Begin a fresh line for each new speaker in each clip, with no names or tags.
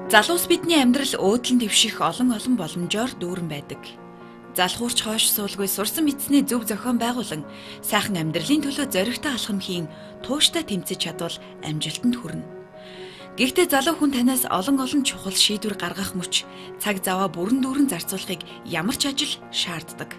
Залуус бидний амьдрал өөдлөн дэвших олон олон боломжоор дүүрэн байдаг. Залхуурч хойш суулгүй сурсан мэдсний зөв зохион байгуулан сайхан амьдралын төлөө зоригтой алхам хийн тууштай тэмцэж чадвал амжилтанд хүрнэ. Гэхдээ залуу хүн танаас олон олон чухал шийдвэр гаргах мөч, цаг заваа бүрэн дүүрэн зарцуулахыг ямар ч ажил шаарддаг.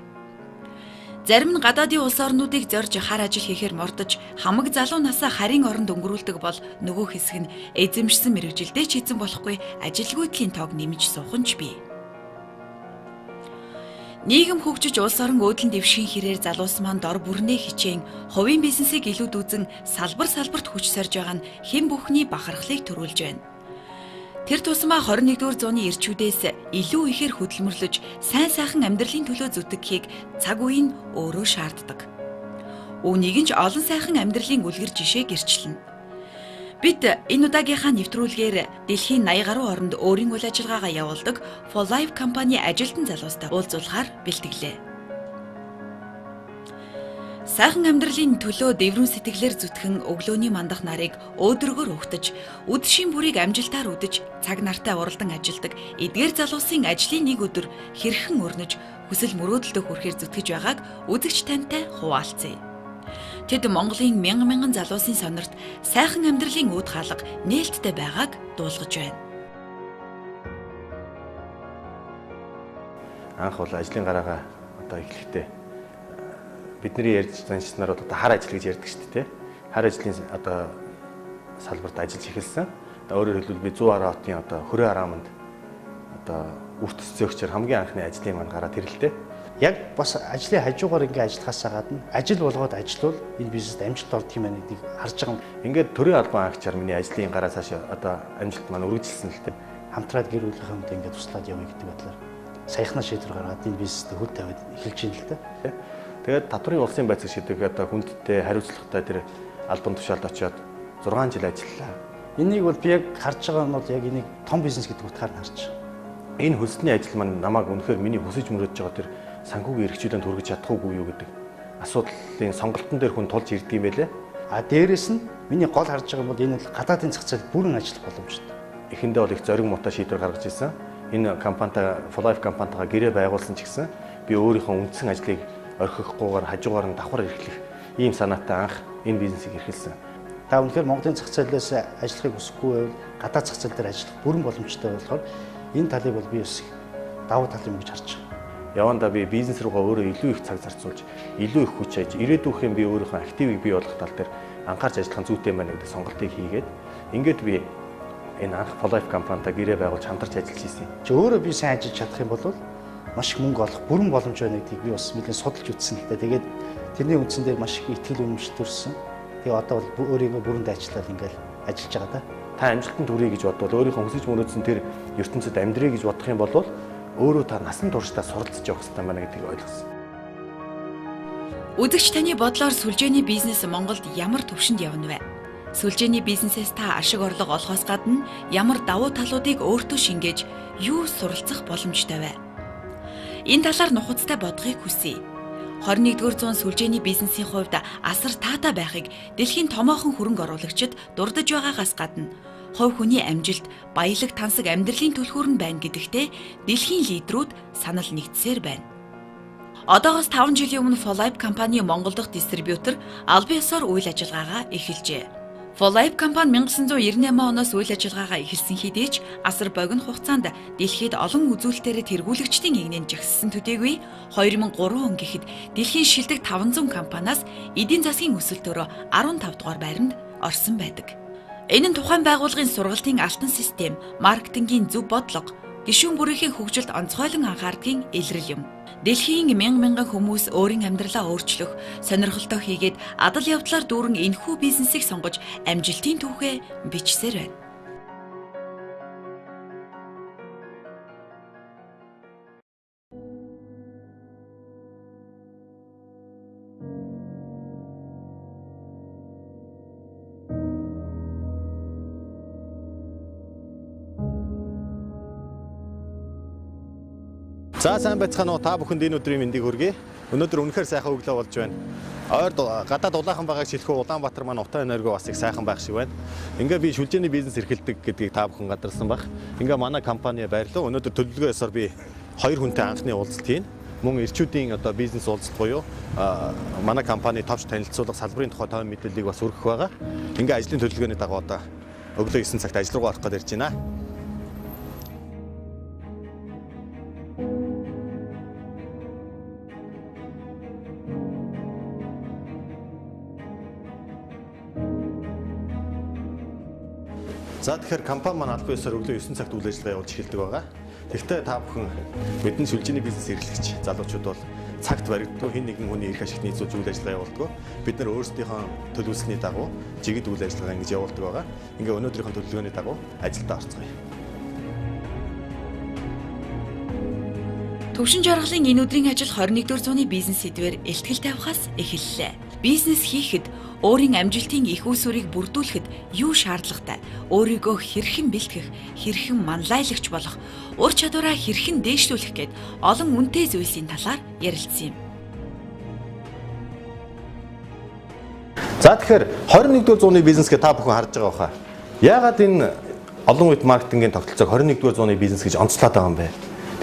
Зарим нь гадаадын улс орнуудыг зорж хар ажил хийхээр мордож хамаг залуу насаа харийн оронд өнгөрүүлдэг бол нөгөө хэсэг нь эзэмшсэн мэргэжилдээ ч эзэн болохгүй ажилгүйдлийн тоог нэмж суух нь ч бий. Нийгэм хөгжиж улс орон өөдлөн дэвшгийн хэрээр залуус маань дор бүрнээ хичээн хувийн бизнесийг илүү дүүзэн салбар салбарт хүч сорж байгаа нь хэн бүхний бахархлыг төрүүлж байна. Тэр тусмаа 21-р зууны эрчүүдээс илүү ихээр хөдөлмөрлөж сайн сайхан амьдралын төлөө зүтгэхийг цаг үе нь өөрөө шаарддаг. Үүнийг нь ч олон сайхан амьдралын үлгэр жишээ гэрчлэнэ. Бид энэ удаагийнхаа нэвтрүүлгээр дэлхийн 80 гаруй оронд өөрийн үйл ажиллагаагаа явуулдаг For Life компани ажилтан залуустай уулзуулахаар бэлтгэлээ. Сайхан амьдралын төлөө дэврүүн сэтгэлээр зүтгэн өглөөний мандах нарыг өөдрөгөөр угтаж, үдшийн бүрийг амжилтаар үдэж, цаг нартай уралдан ажилдаг эдгээр залуусын ажлын нэг өдөр хэрхэн өрнөж, хүсэл мөрөөдөлдөө хүрэхээр зүтгэж байгааг үзэгч тантай хуваалцъя. Тэд Монголын мянган мянган залуусын сонорт сайхан амьдралын үүд хаалга нээлттэй байгааг дуулгаж байна.
Анх бол ажлын гараагаа одоо эхлэхдээ бидний ярьж заншснаар одоо хар ажил гэж ярьдаг шүү дээ. Хар ажлын одоо салбарт ажиллаж эхэлсэн. Одоо өөрөөр хэлбэл би 100 хотын одоо хөрөө арааманд одоо үрт цөөхчөр хамгийн анхны ажлын маань гараа тэрэлтэй.
Яг бас ажлын хажуугаар ингээ ажиллахаасаа гадна ажил болгоод ажиллавал энэ бизнест амжилт олдох юм байна гэдгийг харж байгаа юм.
Ингээд төрийн албан ангичаар миний ажлын гараа цаашаа одоо амжилт маань үргэлжилсэн л дээ.
Хамтраад гэр бүлийнхээ хүнтэй ингээ туслаад явъя гэдэг бодлоор саяхнаа шийдвэр гаргаад энэ бизнест хөл тавиад эхэлж байна л да.
Тэгээд татврын улсын байцаг шийдэх одоо хүндтэй хариуцлагатай тэр албан тушаалд очиод 6 жил ажиллалаа.
Энийг бол би яг харж байгаа нь бол яг энийг том бизнес гэдэг утгаар нь харж байгаа.
Энэ хөлсний ажил маань намайг үнэхээр миний хүсэж мөрөөдж байгаа тэр санхүүгийн эрх чөлөөнд хүргэж чадах уугүй юу гэдэг асуудлын сонголтон дээр хүн тулж ирдэг юм байлээ.
А дээрэс нь миний гол харж байгаа бол энэ бол гадаадын зах зээлд бүрэн ажиллах боломжтой.
Эхэндээ бол их зориг муутай шийдвэр гаргаж ирсэн. Энэ компанитай For Life компанитайгаа гэрээ байгуулсан ч гэсэн би өөрийнхөө үндсэн ажлыг орхихгүйгээр хажуугаар нь давхар эрхлэх ийм санаатай анх энэ бизнесийг эрхэлсэн.
Та үнэхээр Монголын зах зээлээс ажиллахыг хүсэхгүй байвал гадаад зах зээл дээр ажиллах бүрэн боломжтой болохоор энэ талыг бол би бас давуу тал юм гэж харж байгаа.
Явандаа би бизнес руугаа өөрөө илүү их цаг зарцуулж, илүү их хүч хайж, ирээдүйнхээ би өөрийнхөө активыг бий болгох тал дээр анхаарч ажиллах нь зүйтэй байна гэдэг сонголтыг хийгээд ингээд би энэ анх For Life компанитай гэрээ байгуулж хамтарч ажиллаж ирсэн.
Чи өөрөө би сайн ажиллаж чадах юм бол маш их мөнгө олох бүрэн боломж байна гэдгийг би бас нэлээд судалж үзсэн л дээ. Тэгээд тэрний үндсэн дээр маш их итгэл үнэмшил төрсөн. Тэгээ одоо бол өөрийгөө бүрэн дайчлал ингээл ажиллаж байгаа да.
Та амжилтанд хүрье гэж бодвол өөрийнхөө хүсэж мөрөөдсөн тэр ертөнцид амьдрья гэж бодох юм бол өөрөө та насан туршдаа суралцж явах хэрэгтэй байна гэдгийг ойлгосон.
Үзэгч таны бодлоор сүлжээний бизнес Монголд ямар түвшинд явна вэ? Сүлжээний бизнесээс та ашиг орлого олохоос гадна ямар давуу талуудыг өөртөө шингээж юу суралцах боломжтой вэ? Энэ талаар нухацтай бодохыг хүсье. 21-р зуун сүлжээний бизнесийн хувьд асар таатай байхыг дэлхийн томоохон хөрөнгө оруулагчид дурдж байгаагаас гадна хувь хүний амжилт, баялаг тансаг амьдралын түлхүүр нь байна гэдэгтээ дэлхийн лидерүүд санал нэгдсээр байна. Одоогоос 5 жилийн өмнө For Life компани Монгол дахь дистрибьютор албан ёсоор үйл ажиллагаагаа эхэлжээ. For Life компани 1998 оноос үйл ажиллагаагаа эхэлсэн хэдий ч асар богино хугацаанд дэлхийд олон үзүүлэлтээрээ тэргүүлэгчдийн эгнээнд жагссан төдийгүй 2003 он гэхэд дэлхийн шилдэг 500 компаниас эдийн засгийн өсөлтөөрөө 15 дугаар байранд орсон байдаг. Энэ нь тухайн байгууллагын сургалтын алтан систем, маркетингийн зөв бодлого, гишүүн бүрийнхээ хөгжилд онцгойлон анхаардгийн илрэл юм. Дэлхийн мянган мянган хүмүүс өөрийн амьдралаа өөрчлөх, сонирхолтой хийгээд адал явдлаар дүүрэн энэхүү бизнесийг сонгож амжилтын түүхээ бичсээр байна.
За сайн байцгаана уу, та бүхэнд энэ өдрийн мэндийг хүргэе. Өнөөдөр үнэхээр сайхан өглөө болж байна. Ойр гадаад улаахан байгааг шилхүү Улаанбаатар маань утаа энерги бас их сайхан байх шиг байна. Ингээ би шүлжээний бизнес эрхэлдэг гэдгийг та бүхэн гадарсан байх. Ингээ манай компани байрлал. Өнөөдөр төлөвлөгөө ёсоор би хоёр хүнтэй анхны уулзалт хийнэ. Мөн эрчүүдийн одоо бизнес уулзалт буюу манай компани товч танилцуулга салбарын тухай тойм мэдээллийг бас өргөх байгаа. Ингээ ажлын төлөвлөгөөний дагуу одоо өглөө 9 цагт ажил руугаа орох гээд ирж байна. За тэгэхээр компани маань албан ёсоор өглөө 9 цагт үйл ажиллагаа явуулж эхэлдэг байгаа. Тэгэхдээ та бүхэн мэдэн шүлжээний бизнес эрхлэгч залуучууд бол цагт баригддаг, хэн нэгэн хүний эрх ашигт нийцүүлж үйл ажиллагаа явуулдаг. Бид нар өөрсдийнхөө төлөвлөсний дагуу жигд үйл ажиллагаа ингэж явуулдаг байгаа. Ингээ өнөөдрийнхөө төлөвлөгөөний дагуу ажилдаа орцгоё.
Төвшин жаргалын энэ өдрийн ажил 21-р зууны бизнес сэдвээр ихтгэл тавихаас эхэллээ. Бизнес хийхэд өөрийн амжилтын их усүрийг бүрдүүлэхэд юу шаардлагатай? Өөрийгөө хэрхэн бэлтгэх, хэрхэн манлайлагч болох, ур чадвараа хэрхэн дээшлүүлэх гээд олон үнэтэй зүйлсийн талаар ярилцсан юм.
За тэгэхээр 21-р зууны бизнес гэж та бүхэн харж байгаа баха. Яагаад энэ олон нийт маркетингийн тогтолцоог 21-р зууны бизнес гэж онцлоод байгаа юм бэ?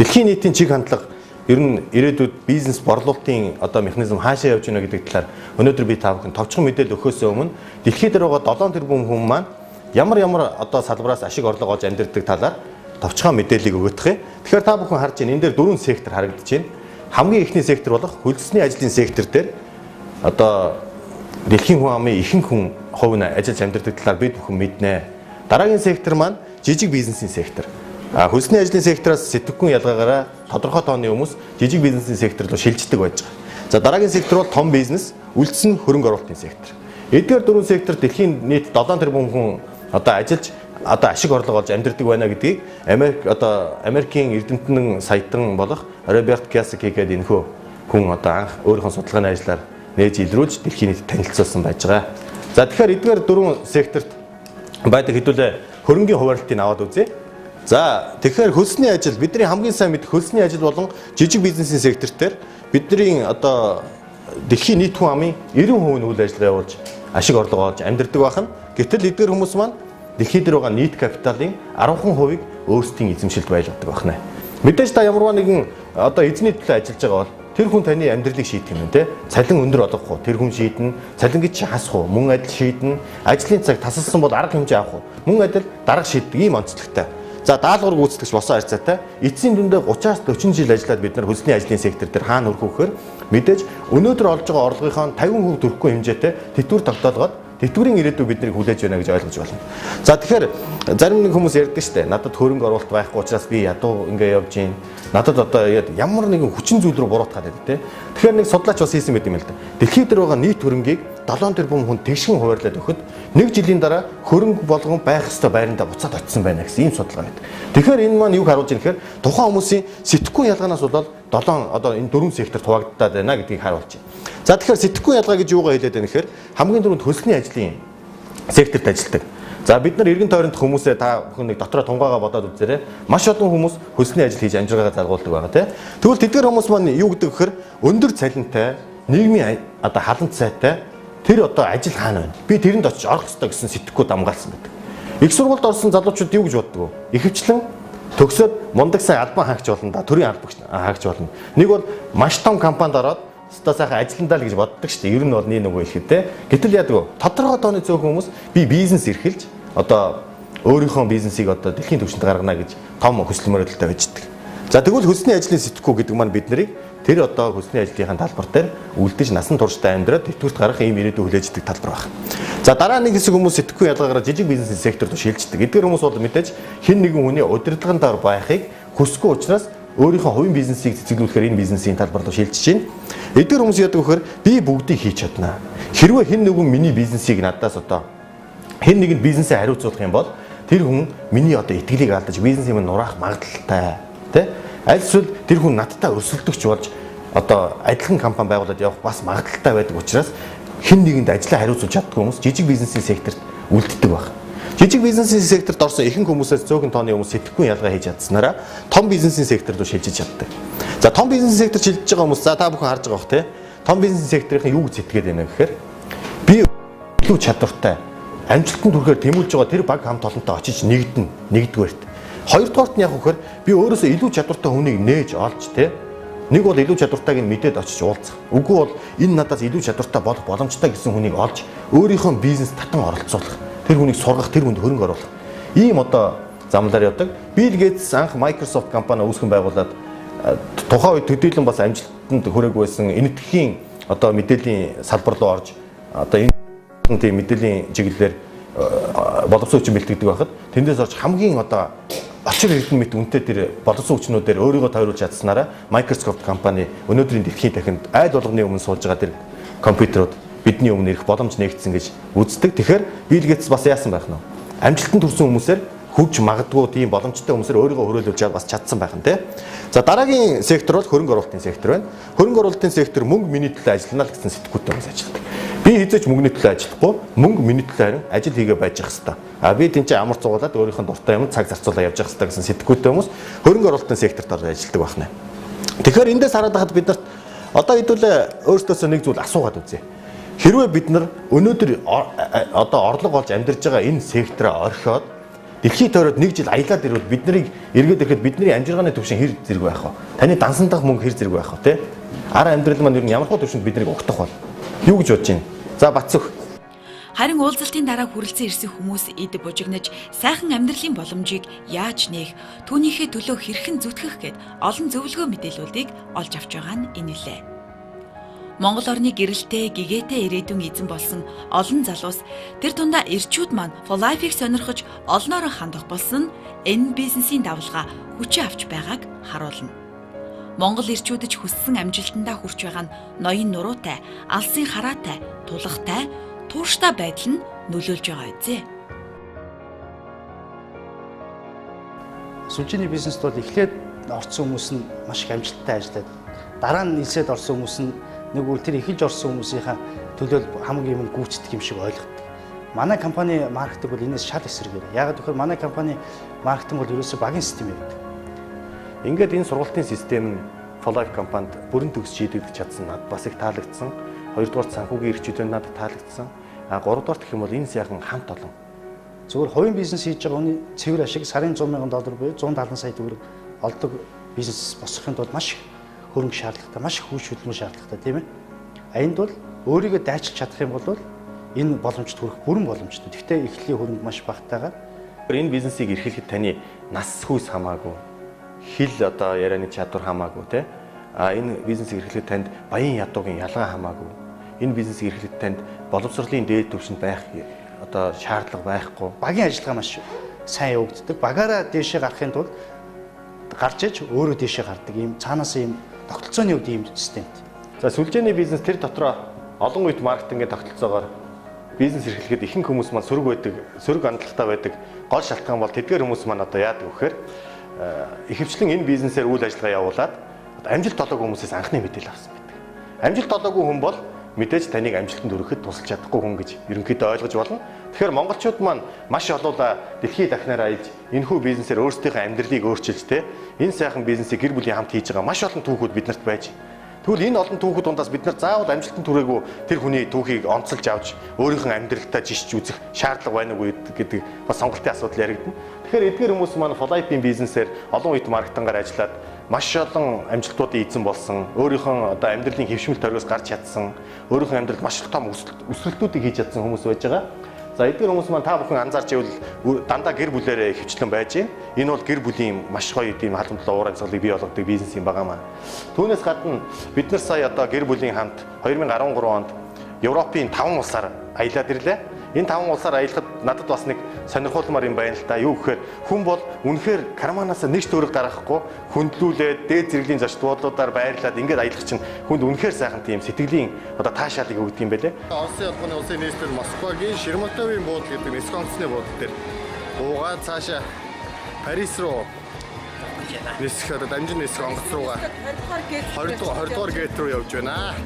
Дэлхийн нийтийн чиг хандлага ер нь ирээдүйд бизнес борлуулалтын одоо механизм хаашаа явж байна гэдэг талаар өнөөдөр би та бүхэн товчхон мэдээлэл өгөхөөс өмнө дэлхийд дээр байгаа 7 тэрбум хүн маань ямар ямар одоо салбараас ашиг орлого олж амьдардаг талаар товчхон мэдээллийг өгөх юм. Тэгэхээр та бүхэн харж байна, энэ дээр дөрвөн сектор харагдаж байна. Хамгийн эхний сектор болох хөлсний ажлын сектор дээр одоо дэлхийн хүн амын ихэнх хүн хувь нь ажиллаж амьдардаг талаар бид бүхэн мэднэ. Дараагийн сектор маань жижиг бизнесийн сектор. Хөлсний ажлын сектороос сэтгэхүйн ялгаагаараа тодорхой тооны хүмүүс жижиг бизнесийн сектор руу шилждэг байж байгаа. За дараагийн сектор бол том бизнес, үлдсэн хөрөнгө оруулалтын сектор. Эдгээр дөрвөн сектор дэлхийн нийт 7 тэрбум хүн одоо ажиллаж одоо ашиг орлого олж амьдардаг байна гэдгийг Америк одоо Америкийн эрдэмтэн саятан болох Роберт Кiyosaki гэдэг энэхүү хүн одоо анх өөрийнхөө судалгааны ажлаар нээж илрүүлж дэлхийн нийтэд танилцуулсан байж байгаа. За тэгэхээр эдгээр дөрвөн секторт байдаг хэдүүлээ хөрөнгийн хуваарлтыг аваад үзье. За тэгэхээр хөлсний ажил бидний хамгийн сайн мэдэх хөлсний ажил болон жижиг бизнесийн сектор дээр бидний одоо дэлхийн нийт хүн амын 90% нь үйл ажиллагаа явуулж ашиг орлого олж амьдардаг байх нь. Гэтэл эдгээр хүмүүс маань дэлхийд дээр байгаа нийт капиталын 10%-ийг өөрсдийн эзэмшилд байлгадаг байна. Мэдээж та ямарваа нэгэн одоо эзний төлөө ажиллаж байгаа бол тэр хүн таны амьдралыг шийдэх юм байна те. Цалин өндөр олгох уу? Тэр хүн шийднэ. Цалингид чи хасах уу? Мөн адил шийднэ. Ажлын цаг тасалсан бол арга хэмжээ авах уу? Мөн адил дарга шийддэг ийм онцлогтой. За даалгавар гүйцэтгэгч босон харьцаатай эцсийн дүндээ 30-аас 40 жил ажиллаад бид нар хөлсний ажлын сектор дээр хаана хүрэх вэ гэхээр мэдээж өнөөдөр олж байгаа орлогынхоо 50% төрөхгүй хэмжээтэй тэтгэвэр тогтоолгоод тэтгэврийн ирээдүй биднийг хүлээж байна гэж ойлгож байна. За тэгэхээр зарим нэг хүмүүс ярьдаг штэ надад хөрөнгө оруулалт байхгүй учраас би ядуу ингээ явж гин. Надад одоо ямар нэгэн хүчин зүйл рүү буруутгаад байдаг те. Тэгэхээр нэг судлаач бас хийсэн байт юм л да. Дэлхийд дээр байгаа нийт хөрөнгийг 7 тэрбум хүн тэгшин хуваарлаад өгөхөд нэг жилийн дараа хөрөнгө болгон байх ёстой байрандаа буцаад очисон байна гэсэн ийм судалгаа байдаг. Тэгэхээр энэ маань юг харуулж байна гэхээр тухайн хүмүүсийн сэтгхүүн ялгаанаас болоод 7 одоо энэ дөрвөн сектор хуваагдаад байна гэдгийг харуулж байна. За тэгэхээр сэтгхүүн ялгаа гэж юугаа хэлээд байна гэхээр хамгийн түрүүнд хөлсний ажлын секторт ажилладаг. За бид нар эргэн тойронд хүмүүсээ та бүхэн нэг дотроо тунгаагаа бодоод үзээрэй. Маш олон хүмүүс хөлсний ажил хийж амжиргаагаа залгуулдаг байгаа тийм. Тэгвэл тэдгээр хүмүүс маань юу гэдэг гэхээр өндөр цалинтай, нийгмийн одоо халант сайтай тэр одоо ажил хаана байна? Би тэрэнд очиж орох ёстой гэсэн сэтгхүү дамгаалсан байдаг. Их сургуульд орсон залуучууд юу гэж боддог вэ? Ихэвчлэн төгсөөд мундаг сайн албан хаагч болно да, төрийн албан хаагч болно. Нэг бол маш том компанид ороод өстой сайхан ажилландаа л гэж боддог шүү дээ. Ер нь бол нэг нөгөө хэлэхэд те. Гэтэл яадаг вэ? Тодорхой тооны цөөхөн хүмүүс би бизнес эрхэлж одоо өөрийнхөө бизнесийг одоо дэлхийн түвшинд гаргана гэж том хүсэл мөрөөдөлтэй байждаг. За тэгвэл хөлсний ажлын сэтгхүү гэдэг маань бид нарыг тэр одоо хөлсний ажлынхаа талбар дээр үлдэж насан туршдаа амьдраад тэтгэврт гарах ийм ирээдүй хүлээждэг талбар байна. За дараа нэг хэсэг хүмүүс сэтгхүү ялгаагаараа жижиг бизнесийн сектор руу шилждэг. Эдгээр хүмүүс бол мэдээж хэн нэгэн хүний удирдлагын дор байхыг хүсэхгүй учраас өөрийнхөө хувийн бизнесийг цэцэглүүлэхээр энэ бизнесийн талбар руу шилжиж байна. Эдгээр хүмүүс яадаг вэхээр би бүгдийг хийж чадна. Хэрвээ хэн нэгэн миний бизнесийг надаас одоо хэн нэгэнд бизнесээ хариуцуулах юм бол тэр хүн миний одоо итгэлийг алдаж бизнесийг минь нураах магадлалтай тий. Аль эсвэл тэр хүн надтай өрсөлдөгч болж одоо адилхан компани байгуулад явах бас магадлалтай байдаг учраас хэн нэгэнд ажлаа хариуцуулж чаддгүй хүмүүс жижиг бизнесийн секторт үлддэг баг. Жижиг бизнесийн секторт орсон ихэнх хүмүүсээс цөөхөн тооны хүмүүс сэтгэхүйн ялгаа хийж чадсанараа том бизнесийн сектор руу шилжиж чаддаг. За том бизнесийн сектор шилжиж байгаа хүмүүс за та бүхэн харж байгаа бох тий. Том бизнес секторын юу гэж сэтгэгээд байна гэхээр би илүү чадвартай, амжилтанд хүрэхээр тэмүүлж байгаа тэр баг хамт олонтой очиж нэгдэнэ, нэгдүгээрт. Хоёрдугаарт нь яг вэхээр би өөрөөсөө илүү чадвартай хүнийг нээж олж те. Нэг бол илүү чадвартайг нь мэдээд очиж уулзах. Үгүй бол энэ надаас илүү чадвартай болох боломжтой гэсэн хүнийг олж өөрийнхөө бизнес татан оролцуулах. Тэр хүнийг сургах, тэр хүнд хөрөнгө оруулах. Ийм одоо замлаар явдаг. Bill Gates анх Microsoft компани үүсгэн байгуулад тухайн үед төдийлөн бас амжилтанд хүрээгүй байсан энэтхэгийн одоо мэдээллийн салбар руу орж одоо энэ тийм мэдээллийн чиглэлээр боловсон хүчин бэлтгэдэг байхад тэндээс орж хамгийн одоо очир эрдэнэ мэт үнэтэй тэр боловсон хүчнүүдээр өөрийгөө тойруулж чадсанараа Microsoft компани өнөөдрийн дэлхийн дахинд айл болгоны өмнө сууж байгаа тэр компьютерууд бидний өмнө ирэх боломж нээгдсэн гэж үздэг. Тэгэхээр Bill Gates бас яасан байх нь вэ? Амжилтанд хүрсэн хүмүүсээр хөгж магадгүй тийм боломжтой хүмүүсээр өөрийгөө хөрөөлүүлж бас чадсан байх нь тий. За дараагийн сектор бол хөрөнгө оруулалтын сектор байна. Хөрөнгө оруулалтын сектор мөнгө миний төлөө ажиллана л гэсэн сэтгүүтэй хүмүүс ажилладаг. Би хэзээ ч мөнгөний төлөө ажиллахгүй, мөнгө миний төлөө харин ажил хийгээ байж явах хэвээр. А би тэнцээ амар цугуулад өөрийнх нь дуртай юм цаг зарцуулаа явж явах хэвээр гэсэн сэтгүүтэй хүмүүс хөрөнгө оруулалтын секторт ажилладаг байна. Тэгэхээр эндээс хараад байхад бид нарт одоо хэдүүлээ өөрсдөөсөө нэг зүйл асуугаад үзье. Хэрвээ бид нар өнөөдөр одоо орлого олж амьдарч байгаа энэ сектороо орхиод дэлхийн тойроод нэг жил аялаад ирвэл бид нарыг эргээд ирэхэд бидний амжиргааны түвшин хэр зэрэг байх вэ? Таны дансан дах мөнгө хэр зэрэг байх вэ, тэ? Ар амьдрал маань ер нь ямар хөө түвшинд биднийг угтах бол? Юу гэж бодож байна? За Батцөх.
Харин уулзалтын дараа хүрэлцэн ирсэн хүмүүс эд бужигнаж сайхан амьдралын боломжийг яаж нээх, түүнийхээ төлөө хэрхэн зүтгэх гээд олон зөвлөгөө мэдээллүүдийг олж авч байгаа нь энэ лээ. Монгол орны гэрэлтэй, гэгээтэй ирээдүйн эзэн болсон олон залуус тэр тундаа эрчүүд маань 4Life-ыг сонирхож олноороо хандах болсон энэ бизнесийн давлгаа хүчээ авч байгааг харуулна. Монгол эрчүүд ч хүссэн амжилтандаа хүрч байгаа нь ноён нуруутай, алсын хараатай, тулгатай, тууштай байдал нь нөлөөлж байгаа үзээ.
Сүлжээний бизнест бол эхлээд орсон хүмүүс нь маш их амжилттай ажиллаад, дараа нь нэлсээд орсон хүмүүс нь нэг үл тэр эхэлж орсон хүмүүсийнхаа төлөө хамгийн юм гүйцэтгэх юм шиг ойлгодог. Манай компани маркетинг бол энэс шал эсрэгээр. Яагаад гэвэл манай компани маркетинг бол ерөөсөө багийн систем явдаг.
Ингээд энэ сургалтын систем нь 4Life компанид бүрэн төгс шийдэгдэж чадсан надад бас их таалагдсан. Хоёрдугаар санхүүгийн эрхчлөлөнд надад таалагдсан. А гуравдугаар гэх юм бол энэ сайхан хамт олон.
Зөвхөн хувийн бизнес хийж байгаа хүний цэвэр ашиг сарын $100,000 буюу 170 сая төгрөг олдог бизнес босгохын тулд маш их хөрөнгө шаардлагатай, маш их хүч хөдөлмөр шаардлагатай, тийм ээ. А энд бол өөрийгөө дайчилж чадах юм бол энэ боломжтой хүрэх бүрэн боломжтой. Гэхдээ эхлэлийн хөрөнгө маш багатайгаар
энэ бизнесийг эрхлэхэд таны нас хүйс хамаагүй, хэл одоо ярианы чадвар хамаагүй, тэ. А энэ бизнесийг эрхлэхэд танд баян ядуугийн ялгаа хамаагүй. Энэ бизнесийг эрхлэхэд танд боловсролын дээд түвшинд байх одоо шаардлага байхгүй.
Багийн ажиллагаа маш сайн явагддаг. Багаараа дээшээ гарахын тулд гарч иж өөрөө дээшээ гардаг ийм цаанаас ийм тогтолцооны хувьд ийм системт.
За сүлжээний бизнес тэр дотроо олон үед маркетингийн тогтолцоогоор бизнес эрхлэхэд ихэнх хүмүүс маань сөрөг байдаг, сөрөг хандлагатай байдаг. Гол шалтгаан бол тэдгээр хүмүүс маань одоо яадаг вэ гэхээр ихэвчлэн энэ бизнесээр үйл ажиллагаа явуулаад амжилт олоогүй хүмүүсээс анхны мэдээлэл авсан байдаг. Амжилт олоогүй хүн бол мэдээж таныг амжилтанд хүрэхэд тусалж чадахгүй хүн гэж ерөнхийдөө ойлгож болно. Тэгэхээр монголчууд маань маш олуула дэлхийд дахнаар аялж энэхүү бизнесээр өөрсдийнхөө амьдралыг өөрчилж те энэ сайхан бизнесийг гэр бүлийн хамт хийж байгаа маш олон түүхүүд биднэрт байж. Тэгвэл энэ олон түүхүүд дундаас бид нар заавал амжилтанд хүрээгүй тэр хүний түүхийг онцолж авч өөрийнхөө амьдралдаа жишж үзэх шаардлага байна уу гэдэг бас сонголтын асуудал яригдана. Тэгэхээр эдгээр хүмүүс маань 4Life-ийн бизнесээр олон үед маркетингаар ажиллаад маш олон амжилтуудын эзэн болсон, өөрийнхөө одоо амьдралын хэвшмэл тойргоос гарч чадсан, өөрийнхөө амьдралд маш том өсрөлтүүдийг хийж чадсан хүмүүс байж байгаа. За эдгээр хүмүүс маань та бүхэн анзаарч ивэл дандаа гэр бүлээрээ ихэвчлэн байж байна. Энэ бол гэр бүлийн маш гоё тийм халамжлал уур амьсгалыг бий болгодог бизнес юм байгаа маа. Түүнээс гадна бид нар сая одоо гэр бүлийн хамт 2013 онд Европын 5 улсаар аялаад ирлээ. Энэ 5 улсаар аялахад надад бас нэг сонирхолмоор юм байна л да. Юу гэхээр хүн бол үнэхээр карманаас нэг ч төгрөг гаргахгүй хөндлүүлээд дээд зэрэглэлийн зочд буудлуудаар байрлаад ингээд аялах чинь хүнд үнэхээр сайхан тийм сэтгэлийн одоо таашаалыг өгдөг юм байлээ.
Оросын холбооны улсын нийслэл Москвагийн Шерматовын буудлын гэдэг нисэх онгоцны буудлын дээр буугаад цаашаа Парис руу нисэх одоо дамжин нисэх онгоц руугаа 20 дугаар гейт руу явж байна.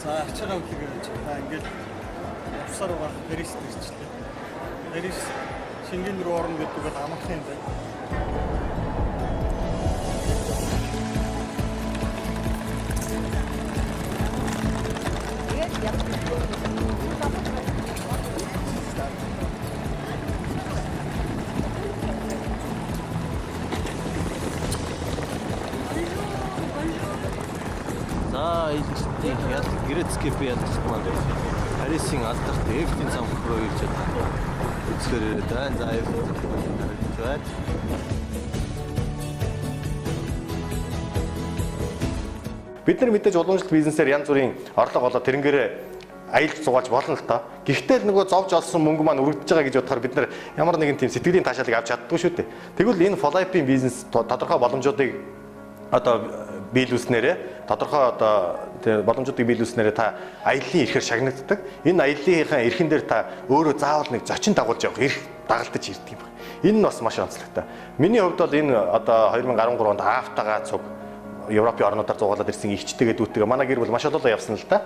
За ачаагаа үлээгээ байж. Та ингээд явсаар байгаа Парист ирчихлээ. Парис Шенген рүү орно гэдэг бол амархан юм байна.
За ээлжтэй Грецкий ялгчид маань Парисын алдарт Эйфелийн замх руу ирж байна. Үзэхээр ирээд байна. За Эйфелийн замх харагдаж байна.
Бид нар мэдээж уламжлалт бизнесээр янз бүрийн орлого олоод тэрнгээрээ аялж зугаалж болно л доо. Гэхдээ л нөгөө зовж олсон мөнгө маань үргэлжлэж байгаа гэж бодохоор бид нар ямар нэгэн тийм сэтгэлийн таашаалыг авч чаддгүй шүү дээ. Тэгвэл энэ Flype-ийн бизнес тодорхой боломжуудыг одоо биелүүлснээрээ тодорхой одоо боломжуудыг биелүүлснээрээ та аяллаа эрхээр шагнагддаг. Энэ аяллахын эрхэн дээр та өөрөө заавал нэг зочин дагуулж явах эрх дагалдаж ирдэг юм байна. Энэ нь бас маш онцлогтой. Миний хувьд бол энэ одоо 2013 онд Афтагаа цуг Европын орнуудаар зугаалаад ирсэн эгчтэйгээ дүүтэйгээ манай гэр бүл маш олоолаа явсан л да.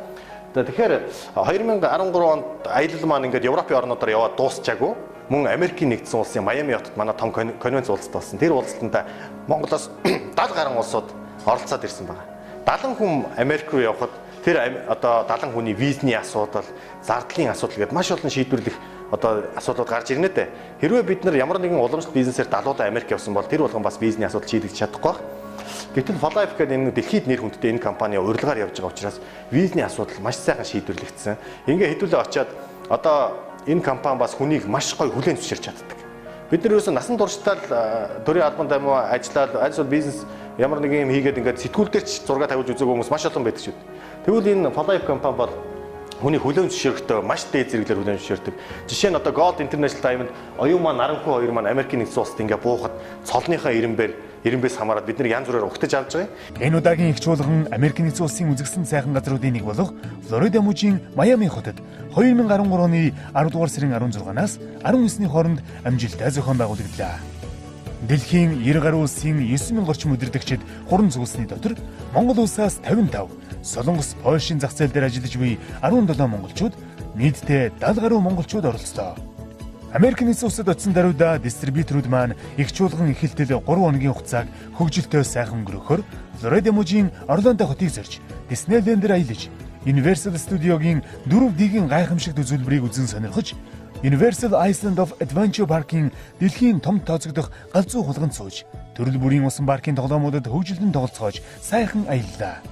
Тэгэхээр 2013 онд аялал маань ингээд Европын орнуудаар яваад дуусчаагүй. Мөн Америкийн нэгдсэн улсын Майами хотод манай том конвенц уулзалт болсон. Тэр уулзалтанд Монголоос 70 гаруй улсууд оролцоод ирсэн байна. 70 хүн Америк руу явхад тэр одоо 70 хүний визний асуудал, зардлын асуудал гэдээ маш олон шийдвэрлэх одоо асуудлууд гарч ирнэ дээ. Хэрвээ бид нар ямар нэгэн уламжлалт бизнесээр далуудаа Америк явсан бол тэр болгон бас визний асуудал шийдэгдэж чадахгүй байх. Гэтэл Flype гэдэг энэ дэлхийд нэр хүндтэй энэ компани урилгаар явж байгаа учраас визний асуудал маш сайхан шийдвэрлэгдсэн. Ингээ хэдүүлээ очиад одоо энэ компани бас хүнийг маш гоё хүлээн зөвшөөрч чаддаг. Бид нар ерөөсөө насан туршдаа л төрийн албанд юм уу ажиллаад аль эсвэл бизнес ямар нэгэн юм хийгээд ингээд сэтгүүл дээр ч зураг тавиулж үзээгүй хүмүүс маш олон байдаг шүү дээ. Тэгвэл энэ Flype компани бол хүний хүлээн зөвшөөрөхдөө маш дээд зэрэглэр хүлээн зөвшөөрдөг. Жишээ нь одоо Gold International Diamond оюун маань наранхуй хоёр маань Америкийн нэгдсэн улсад ингээ буухад цолныхоо ирэмбээс хамаарат бид нар янз бүрээр угтаж авч байгаа юм.
Энэ удаагийн их чуулган Америкийн нэгдсэн улсын үзэгсэн сайхан газруудын нэг болох Флорида мужийн Майами хотод 2013 оны 10 дугаар сарын 16-наас 19-ний хооронд амжилттай зохион байгуулагдлаа. Дэлхийн 90 гаруй улсын 9000 орчим удирдагчид хуран зүүлсний дотор Монгол улсаас 55, Солонгос, Польшийн зах зээл дээр ажиллаж буй 17 монголчууд, нийтдээ 70 гаруй монголчууд оролцлоо. Америк нэгдсэн улсад очсон даруйда дистрибьюторууд маань их чуулган эхэлтэл 3 хоногийн хугацааг хөгжилтэй сайхан өнгөрөөхөөр Флорида мужийн Орландо хотыг зорж Диснейлендээр аялаж Universal Studio-гийн 4D-ийн гайхамшигт үзүүлбэрийг үзэн сонирхож Universal Island of Adventure Park-ийн дэлхийн том тооцогдох галзуу хулганд сууж төрөл бүрийн усан паркийн тоглоомуудад хөгжилдөн тоглолцоож сайхан аяллаа.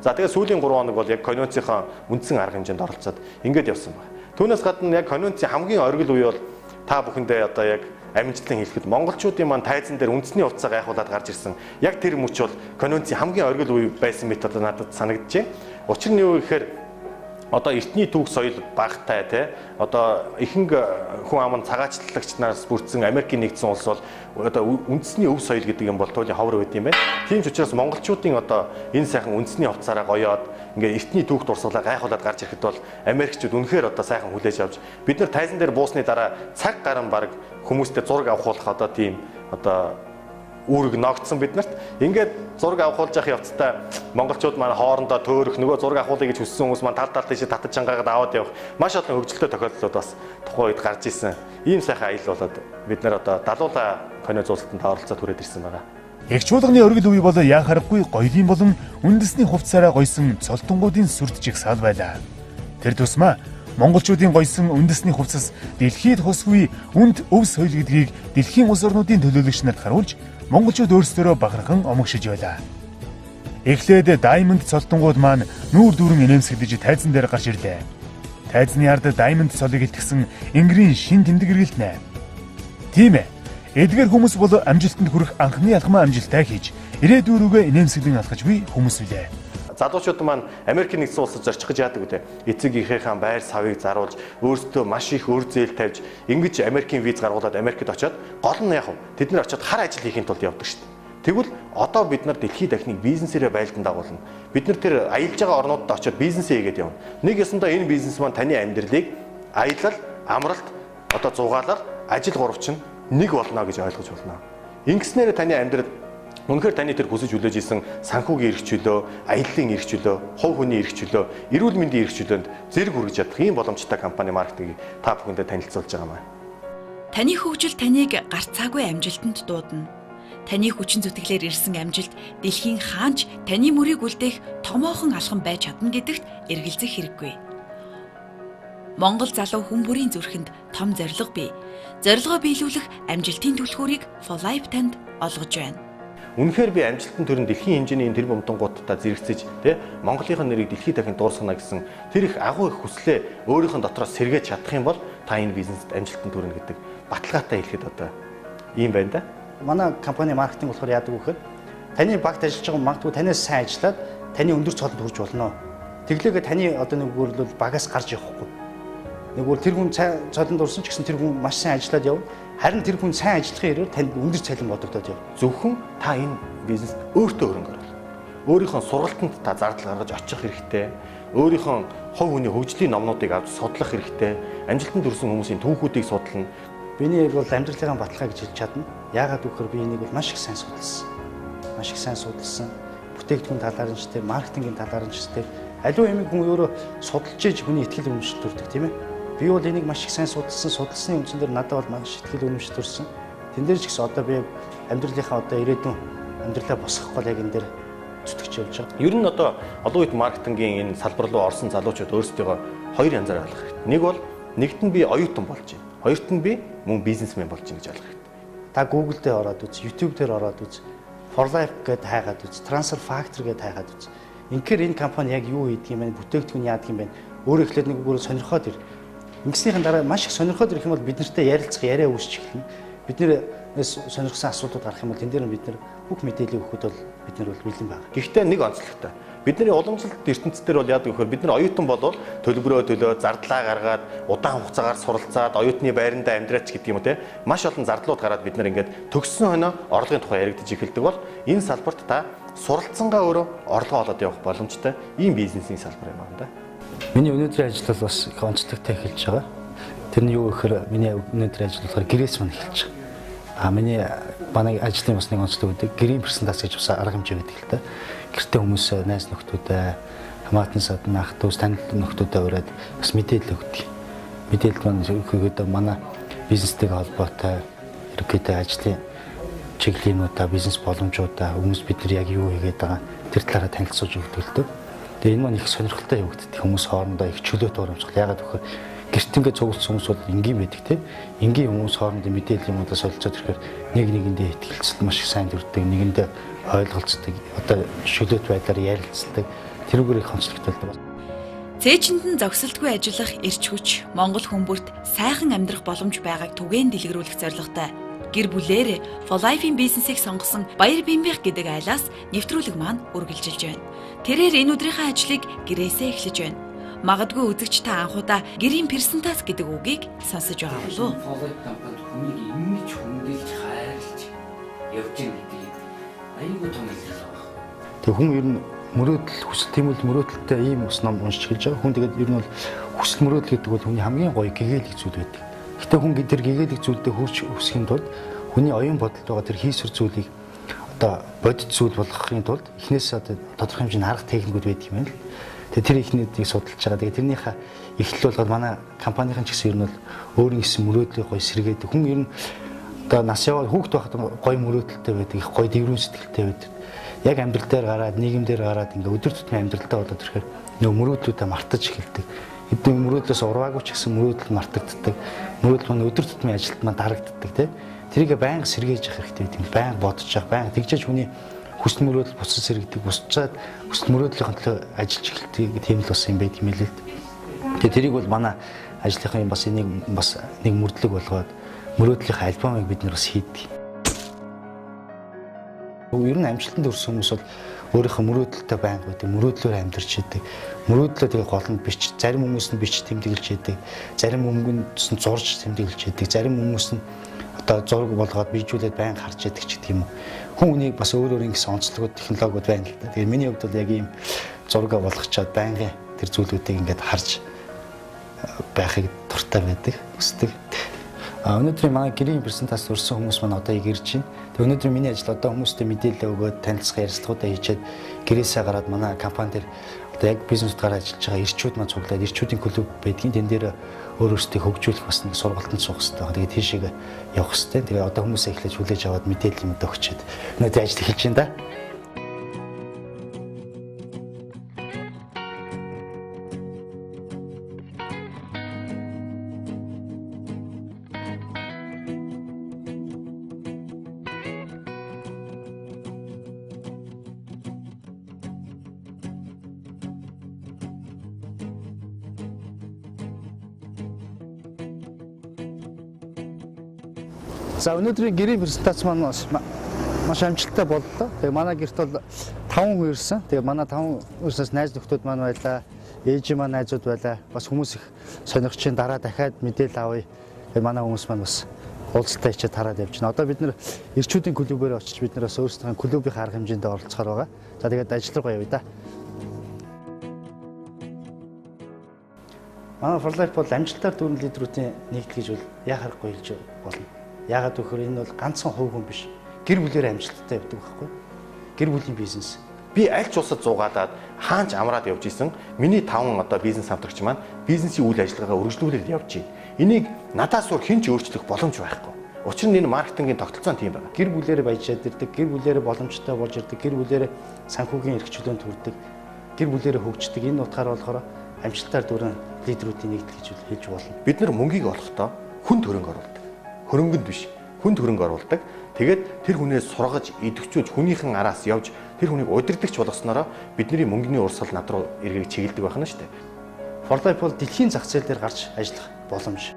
За тэгээ сүүлийн 3 хоног бол яг конвенцийнхаа үндсэн арга хэмжээнд оролцоод ингээд явсан байна. Түүнээс гадна яг конвенцийн хамгийн оргил үе бол та бүхэндээ одоо яг амжилтлан хэлэхэд монголчуудын маань тайзан дээр үндэсний хувцас гайхуулаад гарч ирсэн. Яг тэр мөч бол конвенцийн хамгийн оргил үе байсан мэт одоо надад санагджээ. Учир нь юу гэхээр одоо эртний түүх соёл багтай те одоо ихэнх хүн ам нь цагаачлагч нараас бүрдсэн Америкийн нэгдсэн улс бол одоо үндэсний өв соёл гэдэг юм бол туйлын ховор байд юм байна. Тийм ч учраас монголчуудын одоо энэ сайхан үндэсний хувцаараа гоёод ингээ эртний түүх дурсгалаа гайхуулаад гарч ирэхэд бол Америкчууд үнэхээр одоо сайхан хүлээж авч бид нар тайзан дээр буусны дараа цаг гарan баг хүмүүстэй зураг авахуулах одоо тийм одоо үүрэг ногдсон биднэрт. Ингээд зураг авахуулж явах явцдаа монголчууд маань хоорондоо төөрөх нөгөө зураг авахуулъя гэж хүссэн хүмүүс маань тал тал тийш татаж чангаагаад аваад явах маш олон хөгжилтэй тохиолдлууд бас тухайн үед гарч исэн. Ийм сайхан аялал болоод бид нар одоо далуулаа конь зуултанд оролцоод хүрээд ирсэн байгаа.
Их чуулганы оргил үе бол яа харахгүй гоёлын болон үндэсний хувцсаараа гойсон цолтонгуудын сүрд жигсаал байлаа. Тэр тусмаа монголчуудын гойсон үндэсний хувцас дэлхийд хусгүй үнд өв соёл гэдгийг дэлхийн улс орнуудын төлөөлөгч нарт харуулж монголчууд өөрсдөө бахархан омогшиж байлаа. Эхлээд Diamond цолтонгууд маань нүүр дүүрэн инээмсэглэж тайзан дээр гарч ирлээ. Тайзны ард Diamond цолыг илтгэсэн Энгэрийн шин тэмдэг эргэлтнэ. Тийм ээ. Эдгээр хүмүүс бол амжилтанд хүрэх анхны алхмаа амжилттай хийж ирээдүй рүүгээ инээмсэглэн алхаж буй хүмүүс үлээ.
Залуучууд маань Америкийн нэгдсэн улсад зорчих гэж яадаг үү? Эцэг эхийнхээ байр савыг заруулж өөрсдөө маш их өр зээл тавьж ингэж Америкийн виз гаргуулад Америкт очиод гол нь яг тэд нар очиод хар ажил хийхин тулд явдаг шүү дээ. Тэгвэл одоо бид нар дэлхийд дахныг бизнесээрээ байлдан дагуулна. Бид нар тэр аялж байгаа орнуудад очиод бизнесээ хийгээд явна. Нэг ёсондоо энэ бизнес маань таны амьдралыг аялал, амралт, одоо зугаалал, ажил гурав чинь нэг болно гэж ойлгож болно. Ингэснээр таны амьдрал Үнэхээр таны тэр хүсэж хүлээж исэн санхүүгийн эрх чөлөө, аяллаа эрх чөлөө, хувь хүний эрх чөлөө, эрүүл мэндийн эрх чөлөөнд зэрэг хүргэж чадах ийм боломжтой компани маркетингийг та бүхэндээ танилцуулж байгаа юм аа.
Таны хөгжил таныг гарцаагүй амжилтанд дуудана. Таны хүчин зүтгэлээр ирсэн амжилт дэлхийн хаанч таны мөрийг үлдээх томоохон алхам байж чадна гэдэгт эргэлзэх хэрэггүй. Монгол залуу хүн бүрийн зүрхэнд том зорилго бий. Зорилгоо биелүүлэх амжилтын түлхүүрийг For Life танд олгож байна.
Үнэхээр би амжилтын төрөн дэлхийн хэмжээний энэ тэрбумтангуудтай зэрэгцэж тий Монголынхаа нэрийг дэлхийд дахин дуурсгана гэсэн тэр их агуу их хүслээ өөрийнхөө дотроос сэргээж чадах юм бол та энэ бизнест амжилтын төрнө гэдэг баталгаатай хэлэхэд одоо ийм байна да.
Манай компани маркетинг болохоор яадаг вэ гэхээр таны багт ажиллаж байгаа магадгүй танаас сайн ажиллаад таны өндөр цолонд хүрч болно. Тэглээгээ таны одоо нэг үгээр л багаас гарч явахгүй. Нэг үгээр тэр хүн цолонд орсон ч гэсэн тэр хүн маш сайн ажиллаад явна. Харин тэр хүн сайн ажиллахын хэрээр танд өндөр цалин бодогдоод явна.
Зөвхөн та энэ бизнест өөртөө хөрөнгө оруул. Өөрийнхөө сургалтанд та зардал гаргаж очих хэрэгтэй. Өөрийнхөө хувь хүний хөгжлийн номнуудыг авч судлах хэрэгтэй. Амжилтанд хүрсэн хүмүүсийн түүхүүдийг судлана.
Миний яг бол амьдралынхаа баталгаа гэж хэлж чадна. Яагаад гэвэл би энийг бол маш их сайн судалсан. Маш их сайн судалсан. Бүтээгдэхүүн талаар нь ч тийм, маркетингийн талаар нь ч тийм. Аливаа юмыг хүн өөрөө судалж иж хүний итгэл үнэмшил төрдөг, тийм ээ. Би бол энийг маш их сайн судалсан. Судалсны үндсэн дээр надад бол маш итгэл үнэмшил төрсөн. Тэн дээр ч гэсэн одоо би амьдралынхаа одоо ирээдүйн амьдралаа босгох гол яг энэ дээр зүтгэж явж байгаа.
Ер нь одоо олон нийт маркетингийн энэ салбар руу орсон залуучууд өөрсдийгөө хоёр янзаар ойлгох хэрэгтэй. Нэг бол нэгт нь би оюутан болж байна. Хоёрт нь би мөн бизнесмен болж байна гэж ойлгох хэрэгтэй.
Та Google дээр ороод үз, YouTube дээр ороод үз, For Life гэдээ хайгаад үз, Transfer Factor гэдээ хайгаад үз. Инхээр энэ компани яг юу хийдэг юм бэ? Бүтээгдэхүүн яадаг юм бэ? Өөрөө эхлээд нэг үгээр сонирхоод ир. Ингэснийхэн дараа маш их сонирхоод ирэх юм бол бид нартай ярилцах яриа үүсч эхэлнэ. Бид нэрээс сонирхсан асуудлууд гарах юм бол тэн дээр нь бид нар бүх мэдээллийг өгөхөд бол бид нар бол бэлэн байна.
Гэхдээ нэг онцлогтой. Бидний уламжлалт ертөнцийн бол яадаг гэхээр бид нар оюутан болвол төлбөрөө төлөө, зардлаа гаргаад, удаан хугацаагаар суралцаад, оюутны байрандаа амьдраач гэдэг юм уу те. Маш олон зардлууд гараад бид нар ингээд төгссөн хойноо орлогын тухай яригдаж эхэлдэг бол энэ салбарт та суралцсангаа өөрөө орлогоо олоод явах боломжтой ийм бизнесийн салбар юм байна да.
Миний өнөөдрийн ажил бол бас их онцлогтой эхэлж байгаа. Тэр нь юу гэхээр миний өнөөдрийн ажил болохоор гэрээс мань эхэлж байгаа. А миний манай ажлын бас нэг онцлог гэдэг гэрийн презентац гэж бас арга хэмжээ байдаг л та. Гэртээ хүмүүс найз нөхдүүдээ, хамаатан садан ах дүүс танил нөхдүүдээ ураад бас мэдээлэл өгдөг. Мэдээлэл маань ерөнхийдөө манай бизнестэйг холбоотой ерөнхийдөө ажлын чиглэлнүүдээ, бизнес боломжуудаа, хүмүүс бид нар яг юу хийгээд байгаа тэр талаараа танилцуулж өгдөг л дээ. Тэгээ энэ маань их сонирхолтой явагддаг. Хүмүүс хоорондоо их чөлөөт урамшгал. Яагаад гэвэл гэрт ингээд цугласан хүмүүс бол энгийн байдаг тийм. Энгийн хүмүүс хоорондоо мэдээлэл юмудаа солилцоод ирэхээр нэг нэгэндээ ихтгэлцэл маш их сайн төрдөг, нэгэндээ ойлголцдог, одоо чөлөөт байдлаар ярилцдаг. Тэрүүгээр их онцлогтой болдог.
Цээжинд нь зогсолтгүй ажиллах эрч хүч Монгол хүмүүст сайхан амьдрах боломж байгааг түгээн дэлгэрүүлэх зорилготой. Гэр бүлээр For Life-ийн бизнесийг сонгосон Баяр Бимбих гэдэг айлаас нэвтрүүлэг маань үргэлжилж байна. Тэрээр энэ өдрийнхөө ажлыг гэрээсээ эхлэж байна. Магадгүй үзэгч та анхудаа гэрийн презентац гэдэг үгийг сонсож байгаа болов уу?
For Life компанид хүнийг ингэж хүндэлж хайрлаж явж байгаа гэдгийг аюулгүй том илэрхийлэл байгаа.
Тэг хүн ер нь мөрөөдөл хүсэл тийм үл мөрөөдөлтэй ийм ус ном уншиж эхэлж байгаа. Хүн тэгээд ер нь бол хүсэл мөрөөдөл гэдэг бол хүний хамгийн гоё гэгээлэг зүйл байдаг. Гэтэ хүн тэр гэгээлэг зүйлдээ хүрч өсөхийн тулд хүний оюун бодолд байгаа тэр хийсвэр зүйлийг одоо бодит зүйл болгохын тулд эхнээс одоо тодорхой хэмжээний арга техникүүд байдаг юм байна л. Тэгээ тэр ихнүүдийг судалж байгаа. Тэгээ тэрнийхээ эхлэл болгоод манай компанийн ч гэсэн ер нь бол өөрийн гэсэн мөрөөдлийг гоё сэргээдэг. Хүн ер нь одоо нас яваад хүүхэд байхад гоё мөрөөдөлтэй байдаг, их гоё дэврүүн сэтгэлтэй байдаг. Яг амьдрал дээр гараад, нийгэм дээр гараад ингээ өдөр тутмын амьдралдаа болоод ирэхээр нөгөө мөрөөдлүүдээ мартаж эхэлдэг. Хэдэн мөрөөдлөөс урваагүй ч гэсэн мөрөөдөл мартагддаг. Мөрөөдөл маань өдөр тутмын ажилд маань дарагддаг тий. Тэрийг байнга сэргээж явах хэрэгтэй гэдэг юм. Байнга бодож явах, байнга тэгжээж хүний хүсэл мөрөөдөл буцаж сэргэдэг, бусчаад хүсэл мөрөөдлийнхөө төлөө ажиллаж эхэлдэг тийм л бас юм байт юм л л. Тэгээ тэрийг бол манай ажлынхаа юм бас энийг бас нэг мөрдлөг болгоод мөрөөдлийнхээ альбомыг бид нар бас хийдэг. Ер нь амжилтанд хүрсэн хүмүүс бол өөрийнхөө мөрөөдөлтэй байнга байдаг, мөрөөдлөөр амьдарч идэг. Мөрөөдлөө тэгээ гол нь бич, зарим хүмүүс нь бич тэмдэглэж идэг, зарим хүмүүс нь зурж тэмдэглэж идэг, зарим хүмүүс нь одоо зураг болгоод бийжүүлээд байнга харж идэг ч гэдэг юм уу. Хүн үнийг бас өөр өөр ингэсэн онцлогууд, технологиуд байна л да. Тэгээ миний хувьд бол яг ийм зураг болгочоод байнгын тэр зүйлүүдийг ингээд харж байхыг дуртай байдаг, хүсдэг. Өнөөдрийн манай гэрийн презентац өрсөн хүмүүс маань одоо ирж байна. Тэгээ өнөөдрийн миний ажил одоо хүмүүстэй мэдээлэл өгөөд танилцах ярилцлагуудаа хийчихэд гэрээсээ гараад манай компани дээр одоо яг бизнес утгаараа ажиллаж байгаа эрчүүд маань цуглаад эрчүүдийн клуб байдгийн. Тэн дээр өөр өөрсдөө хөгжүүлэх бас нэг сургалтанд суух хэрэгтэй. Тэгээд тийшээ явах хэрэгтэй. Тэгээ одоо хүмүүсээ эхлэж хүлээж аваад мэдээлэл юм одоо өгчээд өнөөдрийн ажил эхэлж байна да. За өнөөдрийн гэрийн презентац маань маш амжилттай боллоо. Тэгээ манай гэрт бол 5 хүн ирсэн. Тэгээ манай 5 ирсээс найз нөхдөд маань байлаа, ээж маань найзууд байлаа. Бас хүмүүс их сонирхож чинь дараа дахиад мэдээлэл авъя. Тэгээ манай хүмүүс маань бас уулзалтаа хичээд тараад явж байна. Одоо бид нэр эрчүүдийн клубээр очиж бид нар бас өөрсдийнхээ клубийн арга хэмжээнд оролцохоор байгаа. За тэгээд ажил руугаа явъя да. Манай For Life бол амжилтаар дүүрэн лидерүүдийн нэгдэл гэж бол яхахгүй хэлж болно. Яагаад гэвэл энэ бол ганцхан хувь хүн биш. Гэр бүлээр амжилттай явдаг байхгүй. Гэр бүлийн бизнес.
Би аль ч улсад зугаалаад хаанч амраад явж исэн. Миний 5 одоо бизнес хамтрагч маань бизнесийн үйл ажиллагаагаа өргөжлүүлээд явж байна. Энийг надаас өөр хэн ч өөрчлөх боломж байхгүй. Учир нь энэ маркетингийн тогтолцоо тийм байна.
Гэр бүлээрээ баяжаад ирдэг, гэр бүлээрээ боломжтой болж ирдэг, гэр бүлээрээ санхүүгийн эрх чөлөөнд хүрдэг, гэр бүлээрээ хөгждөг. Энэ утгаар болохоор амжилтаар дүүрэн лидерүүдийн нэгдэл гэж хэлж болно.
Бид нар мөнгийг олохдоо хүн хөрөнгө оруулдаг. Хөрөнгөнд биш, хүнд хөрөнгө оруулдаг. Тэгээд тэр хүнээс сургаж, идэвхжүүлж, хүнийхэн араас явж, тэр хүнийг удирдахч болгосноороо бидний мөнгөний урсгал над руу эргэж чиглэдэг байх нь шүү дээ.
For Life бол дэлхийн зах зээл дээр гарч ажиллах боломж.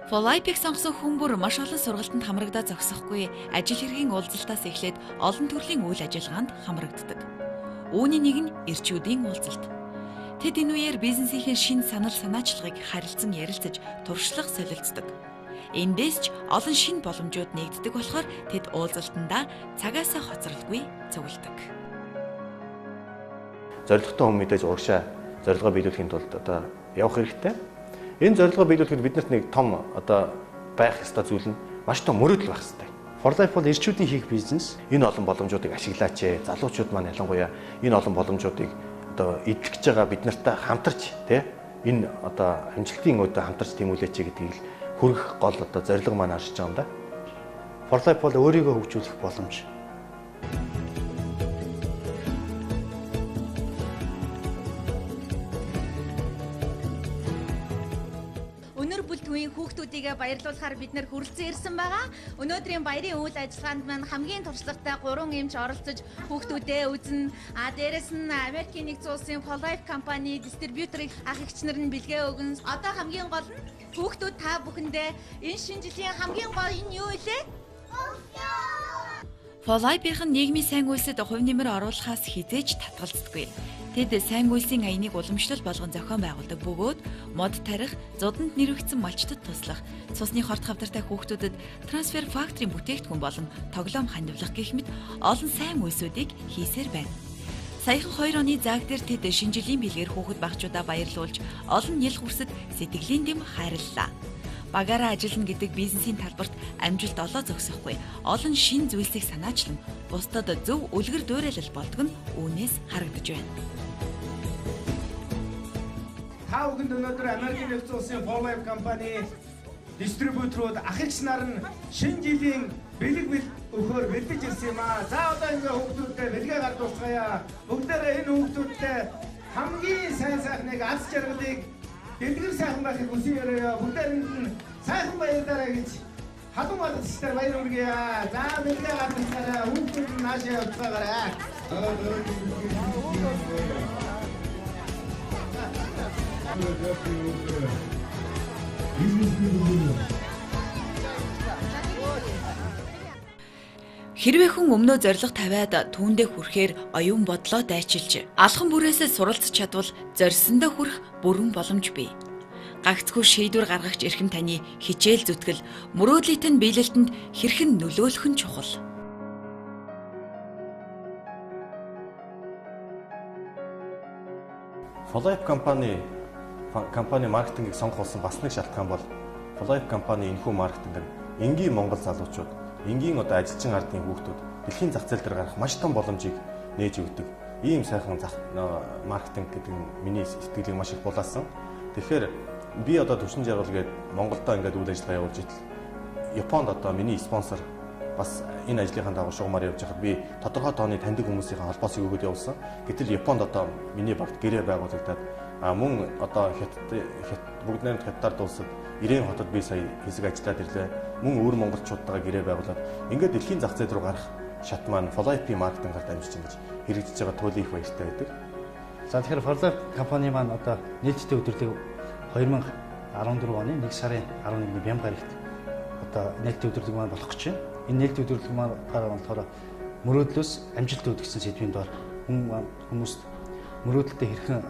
For Life-ийг сонгосон хүн бүр маш олон сургалтанд хамрагдаа зогсохгүй, ажил хэргийн уулзалтаас эхлээд олон төрлийн үйл ажиллагаанд хамрагддаг. Үүний нэг нь эрчүүдийн уулзалт. Тэд энэ үеэр бизнесийнхээ шинэ санал санаачлагыг харилцан ярилцаж туршлага солилцдог. Эндээс ч олон шинэ боломжууд нэгддэг болохоор тэд уулзалтандаа цагаасаа хоцролгүй цугладаг.
Зорилготой хүн мэдээж урагшаа зорилгоо биелүүлэхийн тулд одоо явах хэрэгтэй. Энэ зорилгоо биелүүлэхэд биднэрт нэг том одоо байх ёстой зүйл нь маш том мөрөөдөл байх ёстой.
For Life бол эрчүүдийн хийх бизнес.
Энэ олон боломжуудыг ашиглаач ээ. Залуучууд маань ялангуяа энэ олон боломжуудыг одоо эдлэж байгаа бид нартай хамтарч тий энэ одоо амжилтын өдөө хамтарч тэмүүлээч гэдгийг л хүргэх гол одоо зорилго маань аршиж байгаа юм да.
For Life бол өөрийгөө хөгжүүлэх боломж.
Өнөр бүлтгүйн хүүхдүүдийгээ баярлуулахаар бид нэр хүрэлцэн ирсэн байгаа. Өнөөдрийн баярын үйл ажиллагаанд маань хамгийн туршлагатай 3 эмч оролцож хүүхдүүдээ үзнэ. А дээрэс нь Америкийн нэгдсэн улсын For Life компани дистрибьюторыг ах эгч нар нь бэлгээ өгнө. Одоо хамгийн гол нь хүүхдүүд та бүхэндээ энэ шинэ жилийн хамгийн гол энэ юу илээ?
For Life-ийн нийгмийн сайн үйлсэд хувь нэмэр оруулахаас хизээж татгалздаггүй. Тэд сайн үйлсийн аяныг уламжлал болгон зохион байгуулдаг бөгөөд мод тарих, зуданд нэрвэгдсэн малчтад туслах, цусны хорт хавдартай хүүхдүүдэд трансфер факторын бүтээгдэхүүн болон тоглоом хандивлах гэх мэт олон сайн үйлсүүдийг хийсээр байна. Саяхан 2 оны зааг дээр тэд шинэ жилийн бэлгээр хүүхэд багчуудаа баярлуулж олон нялх үрсэд сэтгэлийн дэм хайрлалаа. Багаараа ажиллана гэдэг бизнесийн талбарт амжилт олоо зогсохгүй. Олон шинэ зүйлсийг санаачлан бусдад зөв үлгэр дуурайлал болдог нь үүнээс харагдаж байна.
Та бүхэнд өнөөдөр Америкийн нэгдсэн улсын For Life компани дистрибьюторууд ах эгч нар нь шинэ жилийн бэлэг өгөхөөр бэлдэж ирсэн юм аа. За одоо ингээ хүүхдүүдтэй бэлгээ гардуулцгаая. Бүгдээрээ энэ хүүхдүүдтэй хамгийн сайн сайхныг аз жаргалыг дэлгэр сайхан байхыг хүсэн яриа. Бүгдээрэнд нь сайхан баярлалаа гэж халуун балгасчдаар баяр хүргье. За бэлгээ гардуулцгаарай. Хүүхдүүд нь наашаа явцгаагаарай.
Хэрвээ хүн өмнөө зорилго тавиад түүндээ хүрэхээр оюун бодлоо дайчилж алхам бүрээсээ суралцж чадвал зорьсондоо хүрэх бүрэн боломж бий. Гагцхүү шийдвэр гаргагч эрхэм таны хичээл зүтгэл мөрөөдлийн тань биелэлтэнд хэрхэн нөлөөлөх нь чухал.
For Life компани
компани маркетингийг сонгох болсон бас нэг шалтгаан бол 4Life компани энэхүү маркетинг нь энгийн монгол залуучууд, энгийн одоо ажилчин ардын хүүхдүүд дэлхийн зах зээл дээр гарах маш том боломжийг нээж өгдөг. Ийм сайхан зах маркетинг гэдэг нь миний сэтгэлийг маш их булаасан. Тэгэхээр би одоо Төвшин жаргал гээд Монголдо ингээд үйл ажиллагаа явуулж итэл Японд одоо миний спонсор бас энэ ажлынхаа дагуу шугамар явж байхад би тодорхой тооны таньдаг хүмүүсийн холбоосыг өгөөд явуулсан. Гэтэл Японд одоо миний багт гэрээ байгуулагдаад мөн одоо Хятад бүгд найрамд Хятадаар дуусаад Ирээн хотод би сая хэсэг ажиллаад ирлээ. Мөн өвөр монголчуудтайгаа гэрээ байгуулад ингээд дэлхийн зах зээл рүү гарах шат маань 4Life маркетингаар дамжиж ингэж хэрэгжиж байгаа туйлын их баяртай байдаг.
За тэгэхээр 4Life компани маань одоо нээлттэй өдөрлөг 2014 оны 1 сарын 11-ний бямба гарагт одоо нээлттэй өдөрлөг маань болох гэж байна. Энэ нээлттэй өдөрлөг маань болохоор мөрөөдлөөс амжилт үүдгэсэн сэдвийн доор хүмүүст мөрөөдөлтөд хэрхэн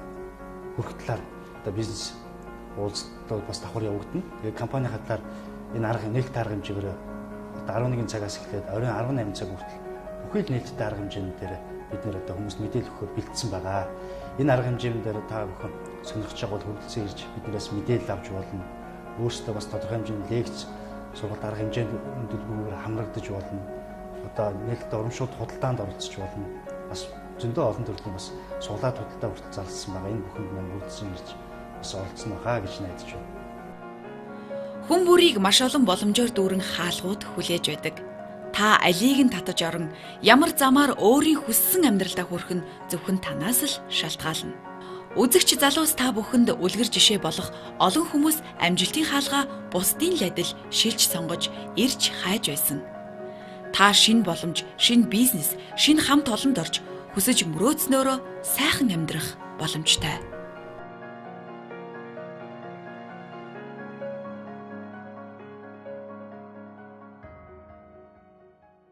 хүрэх талаар одоо бизнес уулзалтууд бас давхар явагдана. Тэгээд компани талаар энэ арга нээлттэй арга хэмжээгээр одоо 11 цагаас эхлээд оройн 18 цаг хүртэл бүхий л нээлттэй арга хэмжээний дээр бид нэр одоо хүмүүст мэдээлэл өгөхөөр бэлдсэн байгаа. Энэ арга хэмжээний дээр та бүхэн сонирхож байгаа бол хүрэлцэн ирж биднээс мэдээлэл авч болно. Өөрсдөө бас тодорхой хэмжээний лекц сургалт арга хэмжээнд төлбөрөөр хамрагдаж болно. Одоо нээлттэй урамшуулт худалдаанд оролцож болно. Бас зөндөө олон төрлийн бас суглаад худалдаа хүртэл зарласан байгаа. Энэ бүхэнд маань хүрэлцэн ирж бас оролцсон хаа гэж найдаж байна.
Хүн бүрийг маш олон боломжоор дүүрэн хаалгууд хүлээж байдаг. Та алийг нь татаж орон ямар замаар өөрийн хүссэн амьдралдаа хүрэх нь зөвхөн танаас л шалтгаална. Үзэгч залуус та бүхэнд үлгэр жишээ болох олон хүмүүс амжилтын хаалгаа бусдын л адил шилж сонгож ирж хайж байсан. Та шинэ боломж, шинэ бизнес, шинэ хамт олонд орж хүсэж мөрөөдснөөрөө сайхан амьдрах боломжтой.